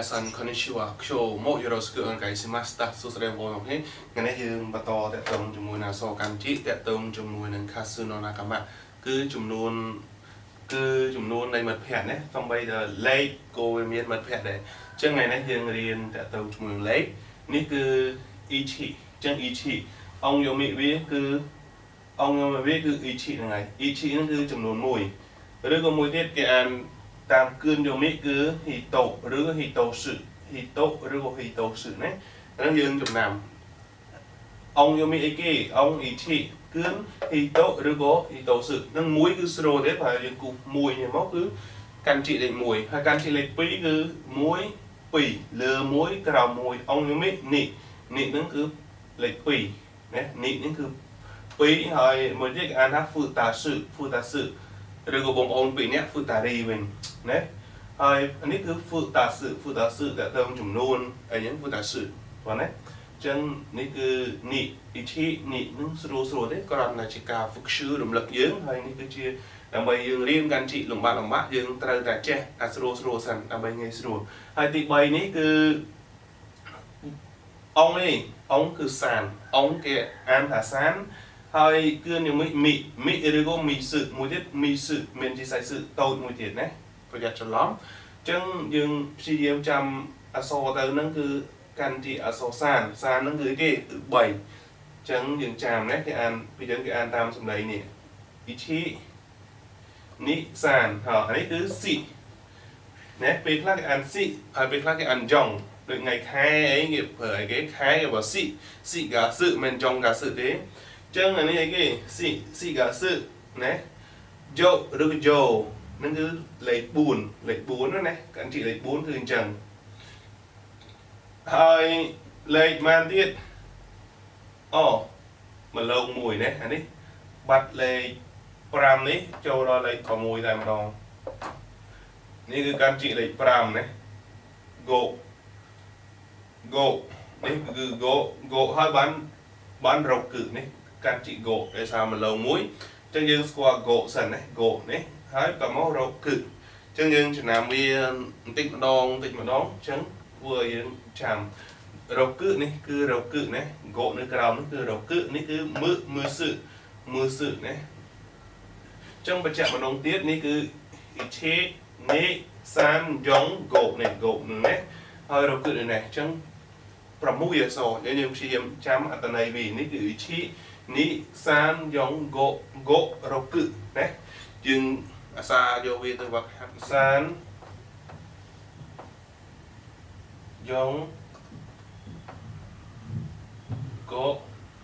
さんこんにちは今日もよろしくお願いしますសួស្តីបងប្អូនគ្នាថ្ងៃនេះយើងបន្តតកតងជាមួយនឹងអក្សរកម្ពុជាតកតងជាមួយនឹងខាស៊ូណូណាកាម៉ាគឺចំនួនគឺចំនួននៃមិត្តភ័ក្តិណាសំបីតែលេខក៏វាមានមិត្តភ័ក្តិដែរអញ្ចឹងថ្ងៃនេះយើងរៀនតកតងជាមួយនឹងលេខនេះគឺ 一 អញ្ចឹង 一 音読み វាគឺ 音読み វាគឺ 一 ហ្នឹងហើយ 一 ហ្នឹងគឺចំនួន1ឬក៏មួយទៀតគេអានតាមគឿនយមីគឺ ひと ឬក៏ ひとつ ひと ឬក៏ ひとつ ណាហ្នឹងយើងចំណាំ 音読み អីគេ 音 一 គឺ ひと ឬក៏ ひとつ នឹងមួយគឺស្រួលទេបើយើងគូសមួយនេះមកគឺកាន់ជីលេខ1ហើយកាន់ជីលេខ2គឺ1 2លើ1ក្រោម1 音読み នេះនេះហ្នឹងគឺលេខ2ណានេះហ្នឹងគឺ2ហើយមួយទៀតគេអានថា ふたつ ふたつ ឬក៏បងប្អូនពីរនាក់ ふたり វិញណាហើយនេះគឺ ふたつ ふたつ តើទៅចំនួនអីហ្នឹង ふたつ បងណាចឹងនេះគឺនេះ 一 នេះនឹងស្រួលស្រួលទេគ្រាន់តែជាការហ្វឹកឈឺរំលឹកយើងហើយនេះគឺជាដើម្បីយើងរៀនកាន់ជីលំបាកលំបាកយើងត្រូវតែចេះអាស្រួលស្រួលសិនដើម្បីងាយស្រួលហើយទី3នេះគឺអង្គនេះអង្គគឺ さん អង្គគេអានថា さん ហើយគឺនិមិ み み ឬក៏ みつ មួយទៀត みつ មានជាសាច់សឹតូចមួយទៀតណាប្រយ័ត្នច្រឡំអញ្ចឹងយើងព្យាយាមចាំអក្សរទៅហ្នឹងគឺកាន់ជាអក្សរ さん さん ហ្នឹងគឺគេគឺ3អញ្ចឹងយើងចាំណាគេអានពីយើងគេអានតាមសម្ដីនេះ 一 二 三 ហ៎អានេះគឺ 四 ណាពេលខ្លះគេអាន 四 ហើយពេលខ្លះគេអាន よん ដូចថ្ងៃខែអីគេប្រើអីគេខែគេបើ 四 四月 មិន よん月 ទេអញ្ចឹងអានេះអីគេ 四 四月 ណាយោឬក៏យោហ្នឹងគឺលេខ4លេខ4ណាកាន់ជីលេខ4គឺអញ្ចឹងហើយលេខម៉ានទៀតអូមកឡងមួយណាអានេះបាត់លេខ5នេះចូលដល់លេខ6តែម្ដងនេះគឺកាន់ជីលេខ5ណា ご ご នេះគឺ ご ご ហើយបានបាន ろく នេះកាន់ជី ご ដោយសារមកឡងមួយអញ្ចឹងយើងស្គាល់ ご សិនណា ご នេះហើយតមក ろく អញ្ចឹងយើងចំណាំវាបន្តិចម្ដងបន្តិចម្ដងអញ្ចឹងធ្វើឲ្យយើងចាំ ろく នេះគឺ ろく ណា ご នៅក្រោមនេះគឺ ろく នេះគឺ む むつ むつ ណាអញ្ចឹងបញ្ជាក់ម្ដងទៀតនេះគឺ 一 二 三 よん ご នេះ ご នឹងណាហើយ ろく នេះណាអញ្ចឹង6អក្សរយើងព្យាយាមចាំអត្ថន័យវានេះគឺ 一 二 三 よん ご ご ろく ណាយើងអាសាយកវាទៅវឹកហាត់ 三 よん ご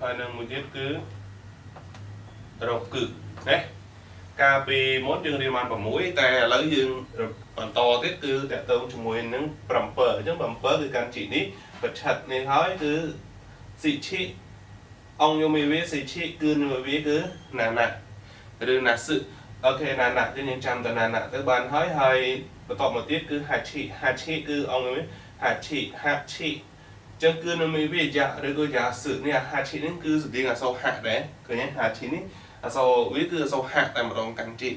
ហើយនឹងមួយទៀតគឺ ろく ណាកាលពីមុនយើងរៀនបាន6តែឥឡូវយើងបន្តទៀតគឺតកតងជាមួយនឹង7អញ្ចឹង7គឺកាន់ជីនេះប្រឆិតនេះហើយគឺ しち 音読み វា しち គឺនិវាគឺ なな ឬ なつ OK なな គឺយើងចាំតែ なな ទៅបានហើយហើយបន្តមកទៀតគឺ はち はち គឺ 音読み はち はち ចឹងគឺនៅមានវាយ៉ាឬក៏យ៉ាសឹនេះ はち នេះគឺស្តៀងអក្សរហាក់ដែរឃើញទេ はち នេះអក្សរវាគឺអក្សរហាក់តែម្ដងកាន់ជី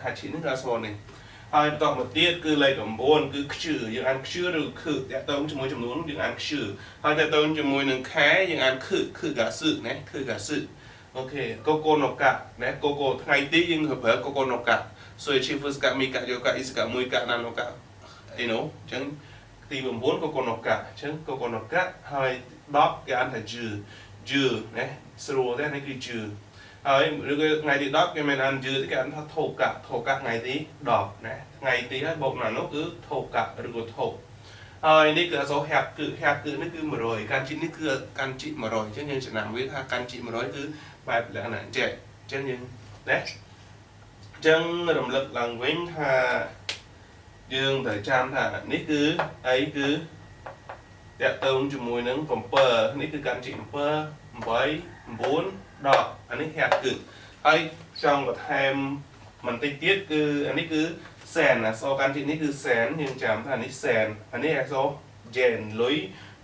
はち នេះគឺអក្សរនេះហើយបន្តមកទៀតគឺលេខ9គឺ きゅう យើងអាន きゅう ឬ く តកតងជាមួយចំនួនយើងអាន きゅう ហើយតកតងជាមួយនឹងខែយើងអាន く く月 ណា く月 OK ここのか ណា ここ ថ្ងៃទីយើងប្រើ ここのか សូយជីហ្វឹសកាមីកាយោកាអ៊ីសកាមួយកាណាណូកាអីនោះអញ្ចឹងទី9 ここのか អញ្ចឹង ここのか ហើយ10គេអានថា じゅ じゅ ណាស្រួលទេនេះគឺ じゅ ហើយឬក៏ថ្ងៃទី10គេមិនអាន じゅ ទេគេអានថា とおか とおか ថ្ងៃទី10ណាថ្ងៃទីហើយបូកណានោះគឺ とおか ឬក៏ と ហើយនេះគឺអក្សរ ひゃく ひゃく នេះគឺ100កាន់ជីនេះគឺកាន់ជី100អញ្ចឹងយើងចំណាំវាថាកាន់ជី100គឺបែបលក្ខណៈអញ្ចឹងអញ្ចឹងយើងណាអញ្ចឹងរំលឹកឡើងវិញថាយើងត្រូវចាំថានេះគឺអីគឺតកតងជាមួយនឹង7នេះគឺកាន់ជី7 8 9 10អានេះ ひゃく ហើយចង់បន្ថែមបន្តិចទៀតគឺអានេះគឺ せん អក្សរកាន់ជីនេះគឺ せん យើងចាំថានេះ せん អានេះអក្សរ yen លុយ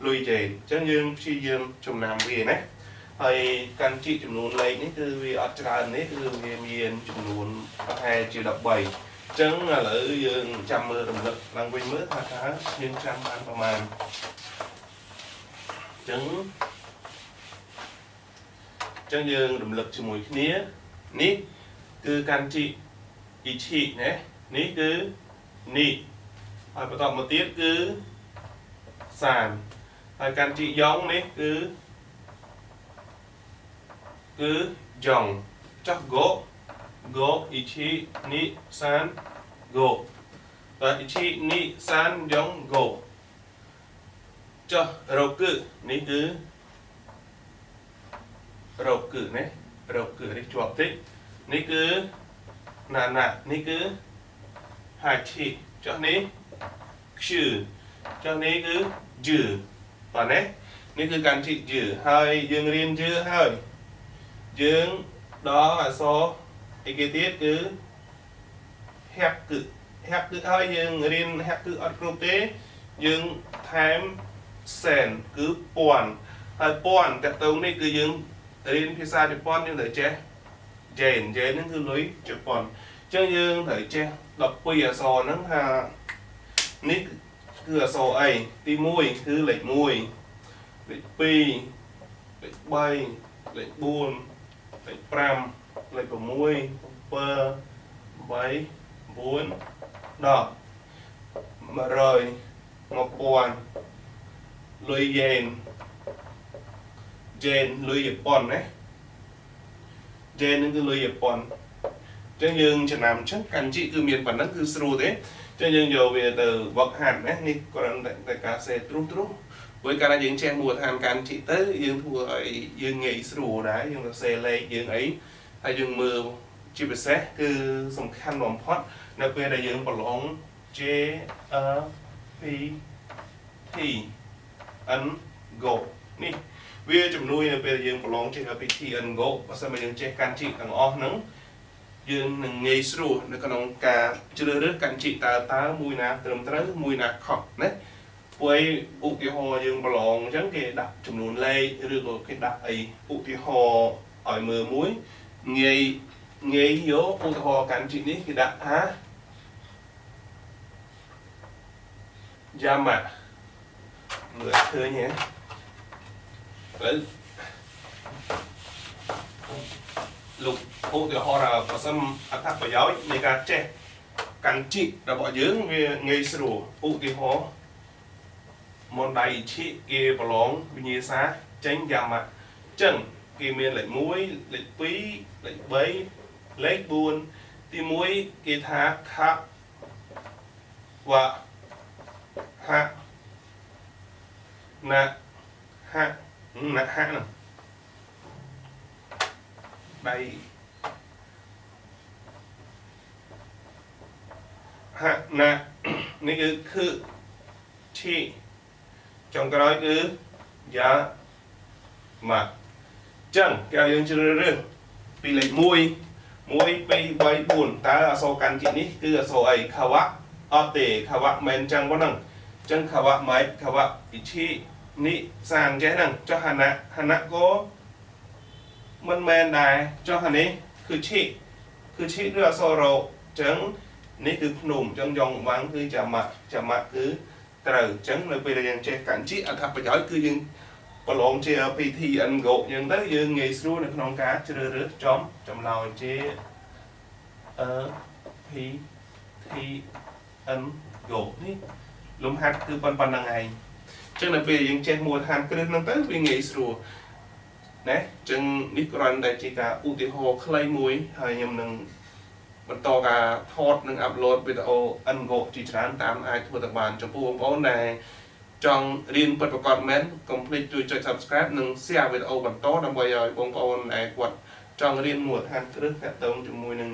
លុយ yen អញ្ចឹងយើងព្យាយាមចំណាំវាណាហើយកាន់ជីចំនួនលេខនេះគឺវាអត់ច្រើននេះគឺវាមានចំនួនប្រហែលជា13 អញ្ចឹងឥឡូវយើងចាំមើលរំលឹកឡើងវិញមើលថាតើយើងចាំបានប្រមាណអញ្ចឹងអញ្ចឹងយើងរំលឹកជាមួយគ្នានេះគឺ漢字一ណានេះគឺនេះហើយបន្តមកទៀតគឺ三ហើយ漢字四នេះគឺគឺ四ចុះ五五一二三五បាទ一二三四五ចុះ六នេះគឺ六ណា六នេះជាប់តិចនេះគឺ七នេះគឺ八ចុះនេះ九ចុះនេះគឺ十បាទណានេះគឺ漢字十ហើយយើងរៀន十ហើយយើងដល់អក្សរអីគេទៀតគឺ百百ហើយយើងរៀន百អត់គ្រប់ទេយើងថែមសែនគឺពាន់ហើយពាន់តកតងនេះគឺយើងរៀនភាសាជប៉ុនយើងត្រូវចេះយ៉េនយ៉េនហ្នឹងគឺលុយជប៉ុនអញ្ចឹងយើងត្រូវចេះ12អក្សរហ្នឹងថានេះគឺអក្សរអីទី1គឺលេខ1លេខ2លេខ3លេខ4លេខ5លេខ6 7 8 9 10 100 1000លុយយ៉េនយ៉េនលុយជប៉ុនណាយ៉េនហ្នឹងគឺលុយជប៉ុនអញ្ចឹងយើងចំណាំអញ្ចឹង漢字គឺមានប៉ុណ្ណឹងគឺស្រួលទេអញ្ចឹងយើងយកវាទៅវឹកហាត់ណានេះគ្រាន់តែការសេទ្រុសទ្រុសព្រោះកាលណាយើងចេះមូលដ្ឋាន漢字ទៅយើងធ្វើឲ្យយើងងាយស្រួលដែរយើងសរសេរលេខយើងអីហើយយើងមើលជាពិសេសគឺសំខាន់បំផុតនៅពេលដែលយើងប្រឡង J L P T N 五នេះវាជំនួយនៅពេលយើងប្រឡង J L P T N 五បើសិនមកយើងចេះ漢字ទាំងអស់ហ្នឹងយើងនឹងងាយស្រួលនៅក្នុងការជ្រើសរើស漢字តើតើមួយណាត្រឹមត្រូវមួយណាខុសណាព្រោះឧទាហរណ៍យើងប្រឡងអញ្ចឹងគេដាក់ចំនួនលេខឬក៏គេដាក់អីឧទាហរណ៍ឲ្យមើលមួយងាយងាយយកឧទាហរណ៍漢字នេះគេដាក់ថាយ៉ាម៉ាមើលឃើញហ៎ឥឡូវលោកឧទាហរណ៍ថាបើសិនអត្ថប្រយោជន៍នៃការចេះ漢字របស់យើងវាងាយស្រួលឧទាហរណ៍មនដៃឈិគេប្រឡងវិញ្ញាសាចេញយ៉ាម៉ាអញ្ចឹងគេមានលេខ1លេខ2លេខ3លេខ4ទី1គេថាខវៈហៈណាហៈណាហៈហ្នឹងដៃហៈណានេះគឺខឈីចុងក្រោយគឺយ៉ាម៉ាចឹងគេឲ្យយើងជ្រើសរើសពីលេខ1 1 2 3 4តើអក្សរ漢字នេះគឺអក្សរអីខាវៈអត់ទេខាវៈមិនចឹងប៉ុណ្ណឹងចឹងខាវៈម៉េចខាវៈអ៊ីឈីនេះសានចេះហ្នឹងចុះហាណាហាណាក៏មិនមែនដែរចុះអានេះគឺឈីគឺឈីឬអក្សររោចឹងនេះគឺភ្នំចឹងយ៉ងវាំងគឺចាម៉ាក់ចាម៉ាក់គឺត្រូវចឹងនៅពេលដែលយើងចេះ漢字អត្ថប្រយោជន៍គឺយើងប្រឡងជា PT N កចឹងទៅយើងងាយស្រួលនៅក្នុងការជ្រើសរើសចំចម្លើយជា P T N កនេះលំហាត់គឺប៉ុណ្្នឹងឯងចឹងនៅពេលយើងចេះមូលដ្ឋានគ្រឹះហ្នឹងទៅវាងាយស្រួលណាចឹងនេះគ្រាន់តែជាការឧទាហរណ៍ខ្លីមួយហើយខ្ញុំនឹងបន្តការថតនិង upload វីដេអូ N កជាច្រើនតាមអាចធ្វើទៅបានចំពោះបងប្អូនដែលចង់រៀនពិតប្រាកដមែនកុំភ្លេចជួយចុច Subscribe និង Share វីដេអូបន្តដើម្បីឲ្យបងប្អូនដែលគាត់ចង់រៀនមូលដ្ឋានគ្រឹះតាក់ទងជាមួយនឹង